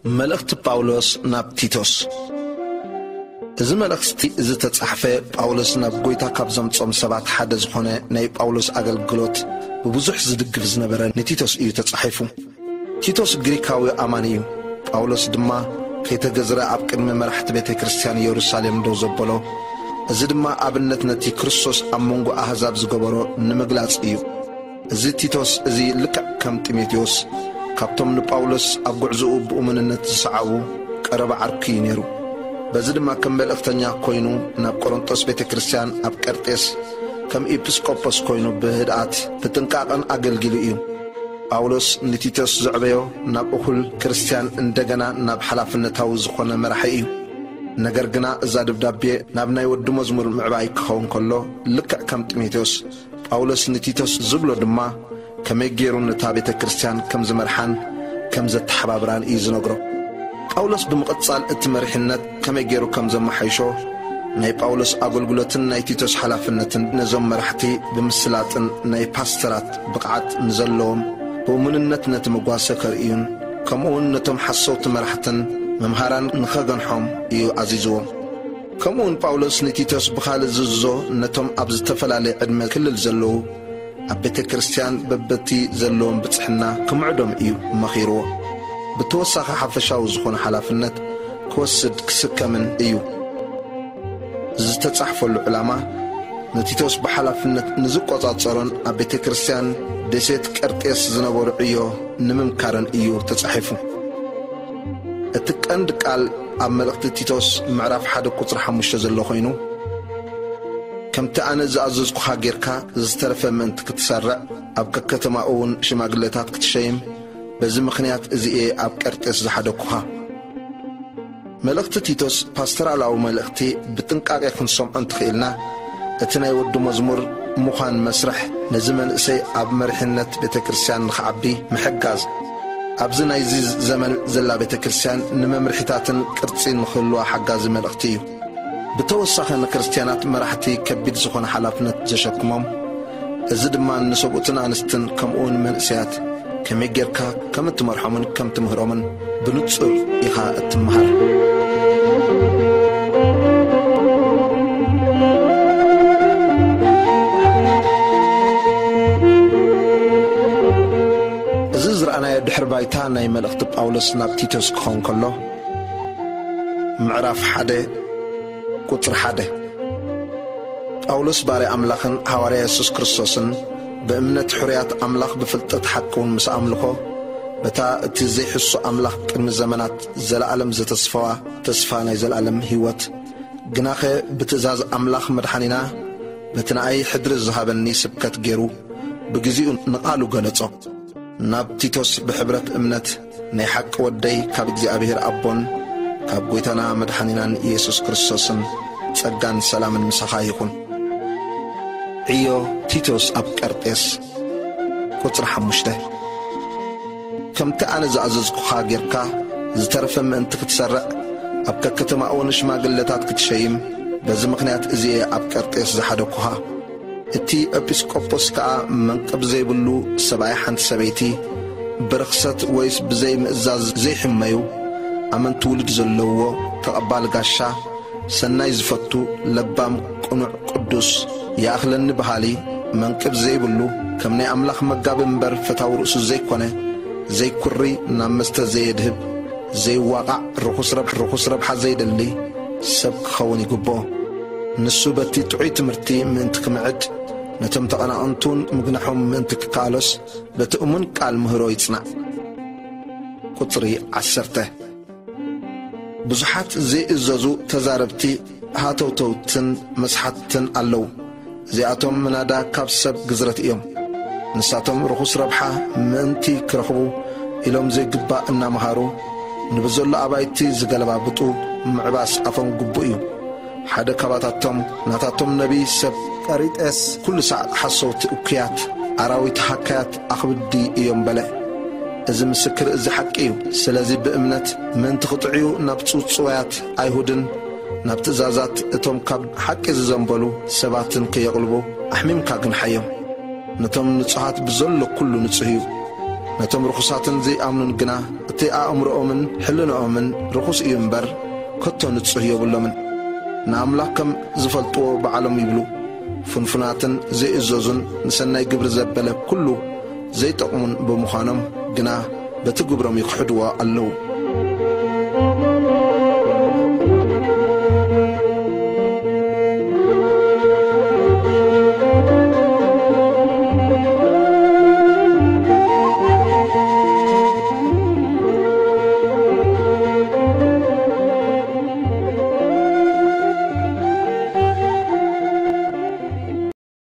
መልእኽቲ ጳውሎስ ናብ ቲቶስ። እዚ መልእኽቲ ዝተጻሕፈ፣ ጳውሎስ ናብ ጐይታ ካብ ዘምጾም ሰባት ሓደ ዝኾነ ናይ ጳውሎስ ኣገልግሎት ብብዙሕ ዝድግፍ ዝነበረ ንቲቶስ እዩ ተጻሒፉ። ቲቶስ ግሪካዊ ኣማኒ እዩ። ጳውሎስ ድማ ከይተገዝረ ኣብ ቅድሚ መራሕቲ ቤተ ክርስቲያን ኢየሩሳሌም ደው ዘበሎ። እዚ ድማ ኣብነት ነቲ ክርስቶስ ኣብ መንጎ ኣህዛብ ዝገበሮ ንምግላጽ እዩ። እዚ ቲቶስ እዚ ልክዕ ከም ጢሞቴዎስ ካብቶም ንጳውሎስ ኣብ ጉዕዞኡ ብእሙንነት ዝሰዓቡ ቀረባ ዓርኩ እዩ ነይሩ። በዚ ድማ ከም መልእኽተኛ ኮይኑ ናብ ቆሮንጦስ ቤተ ክርስቲያን ኣብ ቀርጤስ ከም ኤጲስቆጶስ ኮይኑ ብህድኣት ብጥንቃቐን ኣገልጊሉ እዩ። ጳውሎስ ንቲቶስ ዘዕበዮ ናብ እኹል ክርስቲያን እንደገና ናብ ሓላፍነታዊ ዝኾነ መራሒ እዩ። ነገር ግና እዛ ደብዳቤ ናብ ናይ ወዲ መዝሙር ምዕባይ ክኸውን ከሎ፣ ልክዕ ከም ጢሞቴዎስ ጳውሎስ ንቲቶስ ዝብሎ ድማ ከመይ ገይሩ ነታ ቤተ ክርስቲያን ከም ዝመርሓን ከም ዘተሓባብራን እዩ ዝነግሮ። ጳውሎስ ብምቕጻል እቲ መሪሕነት ከመይ ገይሩ ከም ዘመሓይሾ፣ ናይ ጳውሎስ ኣገልግሎትን ናይ ቲቶስ ሓላፍነትን ነዞም መራሕቲ ብምስላጥን ናይ ፓስተራት ብቕዓት ንዘለዎም ብእሙንነት ነቲ መጓሰ ከርእዩን ከምኡውን ነቶም ሓሰውቲ መራሕትን መምሃራን ንኸገንሖም እዩ ኣዚዝዎም። ከምኡውን ጳውሎስ ንቲቶስ ብኻልእ ዝእዝዞ ነቶም ኣብ ዝተፈላለየ ዕድመ ክልል ዘለዉ ኣብ ቤተ ክርስቲያን በበቲ ዘለዎም ብጽሕና ክምዕዶም እዩ መኺርዎ። ብተወሳኺ ሓፈሻዊ ዝኾነ ሓላፍነት ክወስድ ክስከምን እዩ። ዝተጻሕፈሉ ዕላማ ንቲቶስ ብሓላፍነት ንዝቆጻጸሮን ኣብ ቤተ ክርስቲያን ደሴት ቀርጤስ ዝነበሩ ዕዮ ንምምካርን እዩ ተጻሒፉ። እቲ ቀንዲ ቃል ኣብ መልእኽቲ ቲቶስ ምዕራፍ ሓደ ቁጽሪ ሓሙሽተ ዘሎ ኮይኑ፣ ከምቲ ኣነ ዝኣዘዝኩኻ ጌርካ ዝተረፈ ምእንቲ ክትሰርዕ፣ ኣብ ከከተማ እውን ሽማግለታት ክትሸይም፣ በዚ ምኽንያት እዚ እየ ኣብ ቀርጤስ ዝሓደግኩኻ። መልእኽቲ ቲቶስ ፓስተራላዊ መልእኽቲ ብጥንቃቄ ክንሰምዖ እንተኽኢልና፣ እቲ ናይ ወዲ መዝሙር ምዃን መስርሕ ነዚ መንእሰይ ኣብ መሪሕነት ቤተ ክርስቲያን ንኽዓቢ ምሕጋዝ፣ ኣብዚ ናይዚ ዘመን ዘላ ቤተ ክርስቲያን ንመምርሒታትን ቅርጺ ንኽህልዋ ሓጋዚ መልእኽቲ እዩ። ብተወሳኺ ንክርስትያናት መራሕቲ ከቢድ ዝኾነ ሓላፍነት ዘሸክሞም፣ እዚ ድማ ንሰብኡትን ኣንስትን ከምኡውን መንእሰያት ከመይ ጌርካ ከም እትመርሖምን ከም ትምህሮምን ብንጹር ኢኻ እትመሃር። እዚ ዝረኣናዮ ድሕሪ ባይታ ናይ መልእኽቲ ጳውሎስ ናብ ቲቶስ ክኸውን ከሎ፣ ምዕራፍ ሓደ ቁጽሪ ሓደ። ጳውሎስ ባርያ ኣምላኽን ሃዋርያ የሱስ ክርስቶስን፣ ብእምነት ሕሩያት ኣምላኽ ብፍልጠት ሓቂ እውን ምስ ኣምልኾ፣ በታ እቲ ዘይሕሱ ኣምላኽ ቅድሚ ዘመናት ዘለኣለም ዘተስፈዋ ተስፋ ናይ ዘለኣለም ህይወት፣ ግናኸ ብትእዛዝ ኣምላኽ መድሓኒና በቲ ንኣይ ሕድሪ ዝሃበኒ ስብከት ገይሩ ብግዜኡ ንቓሉ ገለጾ። ናብ ቲቶስ ብሕብረት እምነት ናይ ሓቂ ወደይ ካብ እግዚኣብሔር ኣቦን ካብ ጐይታና መድሓኒናን ኢየሱስ ክርስቶስን ጸጋን ሰላምን ምሳኻ ይኹን። ዕዮ ቲቶስ ኣብ ቀርጤስ። ቁጽሪ ሓሙሽተ። ከምቲ ኣነ ዝኣዘዝኩኻ ጌርካ ዝተረፈ ምእንቲ ክትሰርዕ ኣብ ከከተማኡ ንሽማግለታት ክትሸይም በዚ ምኽንያት እዚ እየ ኣብ ቀርጤስ ዝሓደግኩኻ። እቲ ኤጲስቆጶስ ከኣ መንቅብ ዘይብሉ ሰብኣይ ሓንቲ ሰበይቲ፣ ብርኽሰት ወይስ ብዘይ ምእዛዝ ዘይሕመዩ፣ ኣመንቲ ውሉድ ዘለውዎ፣ ተቐባሊ ጋሻ፣ ሰናይ ዝፈቱ፣ ለባም፣ ቅኑዕ፣ ቅዱስ፣ ይኣኽለኒ በሃሊ፣ መንቅብ ዘይብሉ፣ ከም ናይ ኣምላኽ መጋቢ እምበር ፈታዊ ርእሱ ዘይኮነ፣ ዘይኩሪ፣ ናብ መስተ ዘየድህብ፣ ዘይዋቓዕ፣ ርኹስ ረብ-፣ ርኹስ ረብሓ ዘይደሊ ሰብ ክኸውን ይግብኦ። ንሱ በቲ ጥዑይ ትምህርቲ ምእንቲ ክምዕድ፣ ነቶም ተቐናቐንቱን ምግናሖም ምእንቲ ክከኣሎስ፣ በቲ እሙን ቃል ምህሮ ይጽናዕ። ቁጽሪ ዓሰርተ። ብዙሓት ዘይእዘዙ ተዛረብቲ፣ ሃተውተውትን መስሓትትን ኣለዉ። እዚኣቶም ምናዳ ካብ ሰብ ግዝረት እዮም። ንሳቶም ርኹስ ረብሓ ምእንቲ ክረኽቡ ኢሎም ዘይግባእ እናመሃሩ፣ ንብዘሎ ኣባይቲ ዝገለባብጡ ምዕባስ ኣፎም ግቡእ እዩ። ሓደ ካባታቶም ናታቶም ነቢይ ሰብ ቀሪጤስ፣ ኩሉ ሳዕ ሓሰውቲ እኩያት ኣራዊት ሃካያት ኣኽብዲ እዮም በለ። እዚ ምስክር እዚ ሓቂ እዩ። ስለዚ ብእምነት ምእንቲ ክጥዕዩ ናብ ጽውጽዋያት ኣይሁድን ናብ ትእዛዛት እቶም ካብ ሓቂ ዝዘንበሉ ሰባትን ከየቕልቡ ኣሕሚምካ ግንሓዮም። ነቶም ንጹሃት ብዘሎ ኩሉ ንጹህ እዩ። ነቶም ርኹሳትን ዘይኣምኑን ግና እቲ እቲ ኣእምሮኦምን ሕልናኦምን ርኹስ እዩ እምበር፣ ከቶ ንጹህ የብሎምን። ንኣምላኽ ከም ዝፈልጥዎ ባዕሎም ይብሉ። ፍንፉናትን ዘይእዘዙን፣ ንሰናይ ግብሪ ዘበለ ኩሉ ዘይጠቕሙን ብምዃኖም ግና፣ በቲ ግብሮም ይኽሕድዎ ኣለዉ።